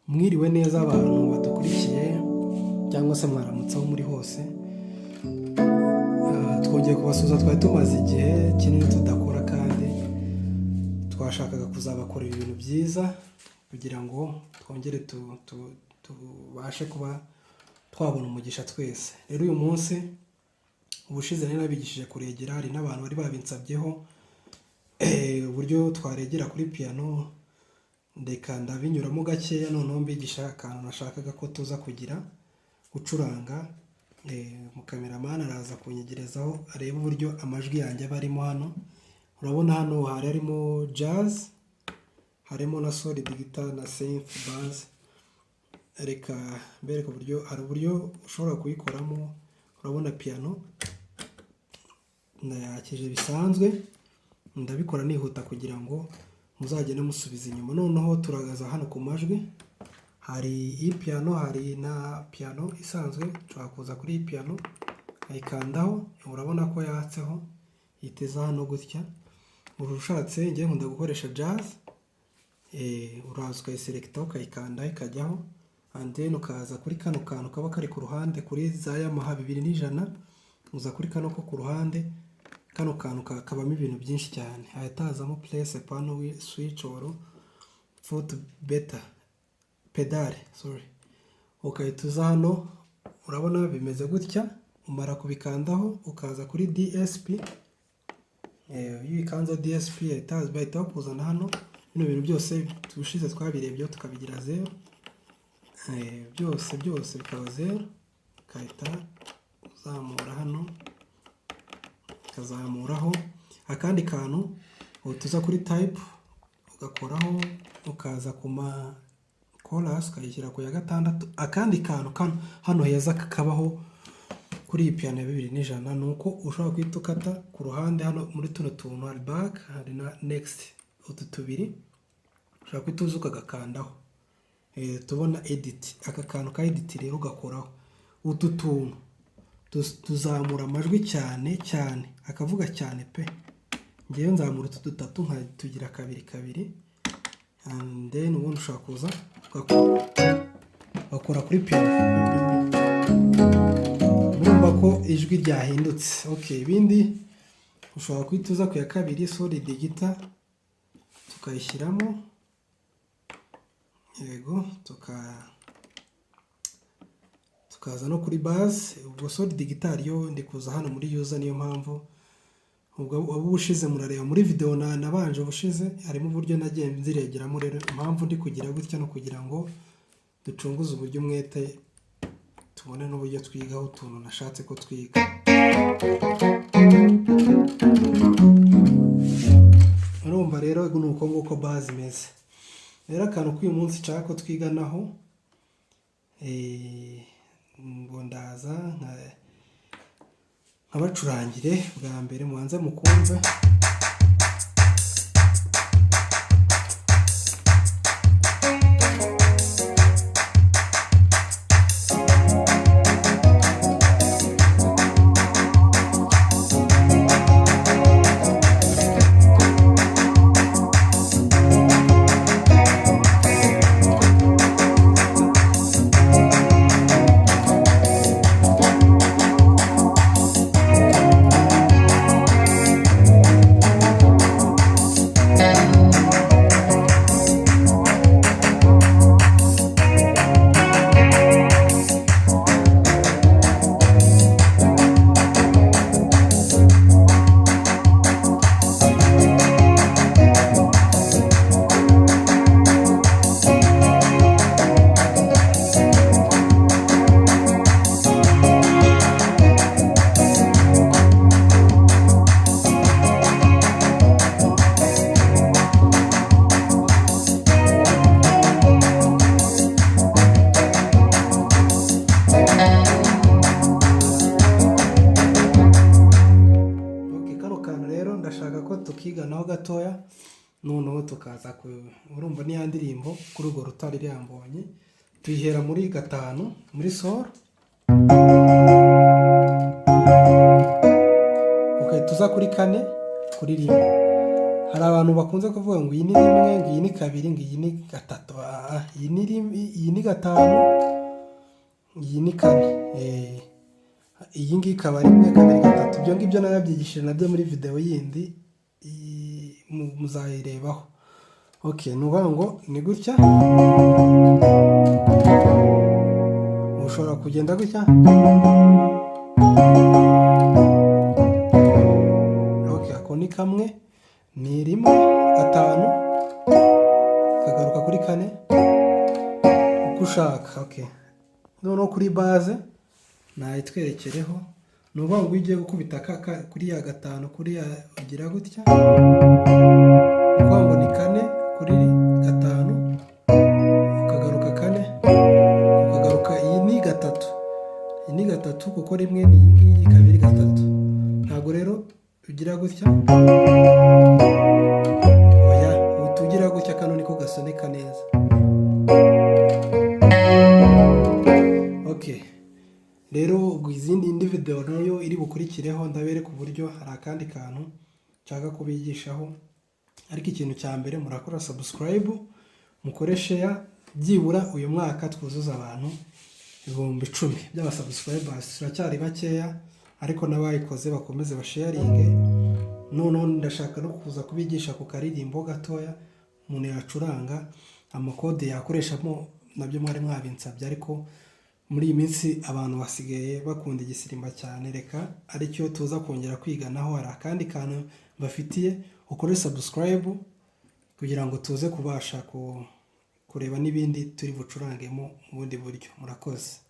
Mwiriwe neza abantu badukurikiye, cyangwa se mwaramutse aho muri hose. Twongeye kubasuhuza. Twari tumaze igihe kinini tudakora, kandi twashakaga kuzabakorera ibintu byiza kugira ngo twongere tubashe kuba twabona umugisha twese. Rero uyu munsi, ubushize nari nabigishije kuregera, hari n'abantu bari babinsabyeho uburyo twaregera kuri piyano. Reka ndabinyuramo gakeya, noneho mbigisha akantu nashakaga ko tuza kugira gucuranga. Umukameramani araza kunyegerezaho arebe uburyo amajwi yanjye aba arimo hano. Urabona hano hari harimo jazz, harimo na solid guitar na synth bass. Reka mbereke uburyo, hari uburyo ushobora kuyikoramo. Urabona piyano ndayakije bisanzwe, ndabikora nihuta kugira ngo muzagende musubiza inyuma. Noneho turagaza hano ku majwi, hari iyi piyano, hari na piyano isanzwe. Nshobora kuza kuri iyi piyano nkayikandaho, urabona ko yatseho, iteza hano gutya. Ubu ushatse, njye nkunda gukoresha jazz, uraza ukayiselectaho, ukayikandaho ikajyaho, and then ukaza kuri kano kantu kaba kari ku ruhande kuri za Yamaha 2100. Uza kuri kano ko ku ruhande, kano kantu kabamo ibintu byinshi cyane. Hahita hazamo press panel switch or foot beta pedal, sorry. Ugahita uza hano, urabona bimeze gutya. Umara kubikandaho ukaza kuri DSP. Iyo uyikanze DSP bahita bakuzana hano. Bino bintu byose ubushize twabirebyeho, tukabigira zero, byose byose bikaba zero. Ugahita uzamura hano, ukazamuraho akandi kantu, uhita uza kuri type ugakoraho, ukaza ku ma chorus ukayishyira ku ya gatandatu. Akandi kantu kano hano heza kakabaho kuri iyi piyano ya 2100 ni uko ushobora guhita ukata ku ruhande hano muri tuno tuntu, hari back, hari na next, utu tubiri ushobora guhita uza ukagakandaho. Tubona edit. Aka kantu ka edit rero ugakoraho, utu tuntu tuzamura amajwi cyane cyane, akavuga cyane pe. Ngewe nzamura utu dutatu nkatugira kabiri kabiri, and then ubundi ushobora kuza ugakora kuri piyano, murumva ko ijwi ryahindutse. Okay, ibindi ushobora guhita uza ku ya kabiri, solid guitar, tukayishyiramo, yego, tukaza no kuri bass. Ubwo solid guitar yo ndi kuza hano muri user, niyo mpamvu ubwo ubushize murareba muri video nabanje ubushize, harimo uburyo nagiye nziregeramo. Rero impamvu ndi kugira gutya no kugira ngo ducunguze uburyo umwete, tubone n'uburyo twigaho utuntu nashatse ko twiga. Urumva rero ni uko nguko bass imeze. Rero akantu k'uyu munsi nshaka ko twiganaho, ngo ndaza nkabacurangire bwa mbere, mubanze mukumve. Okay, kano kantu rero ndashaka ko tukiganaho gatoya, noneho tukaza ku urumva niya ndirimbo "Kuri urwo rutare" iriya mbonye tuyihera muri gatanu, muri sol, ugahita uza kuri kane, kuri rimwe, Hari abantu bakunze kuvuga ngo iyi ni rimwe, ngo iyi ni kabiri, ngo iyi ni gatatu. Ah, iyi ni rimwe, iyi ni gatanu, iyi ni kane. Iyi ngiyi ikaba rimwe, kabiri, gatatu. Ibyo ngibyo narabyigishije nabyo muri video yindi, muzayirebaho. Okay, ni ukuvuga ngo ni gutya, ushobora kugenda gutya. Okay, ako ni kamwe, ni rimwe, gatanu, kagaruka kuri kane, uko ushaka. Okay, noneho kuri bass nayitwerekereho. Ni ukuvuga ngo iyo ugiye gukubita kuri ya gatanu, kuri ya ugira gutya. Ni ukuvuga ngo ni kane kuri gatanu, ukagaruka kane, ukagaruka. Iyi ni gatatu, iyi ni gatatu, kuko rimwe ni iyi ngiyi, kabiri, gatatu. Ntabwo rero ugira gutya, oya, uhita ugira gutya. Kano niko gasoneka neza. Okay, rero ubwo izindi, indi video nayo iri bukurikireho, ndabereka uburyo hari akandi kantu nshaka kubigishaho. Ariko ikintu cya mbere, murakora subscribe, mukore share. Byibura uyu mwaka twuzuza abantu 10,000 by'abasubscribers. Turacyari bakeya, ariko n'abayikoze bakomeze basharinge. Noneho ndashaka no kuza kubigisha ku karirimbo gatoya umuntu yacuranga, amakode yakoreshamo. Nabyo mwari mwabinsabye, ariko muri iyi minsi abantu basigaye bakunda igisirimba cyane, reka aricyo tuza kongera kwiganaho. Hari akandi kantu mbafitiye. Ukore subscribe kugira ngo tuze kubasha kureba n'ibindi turi bucurangemo mu bundi buryo. Murakoze.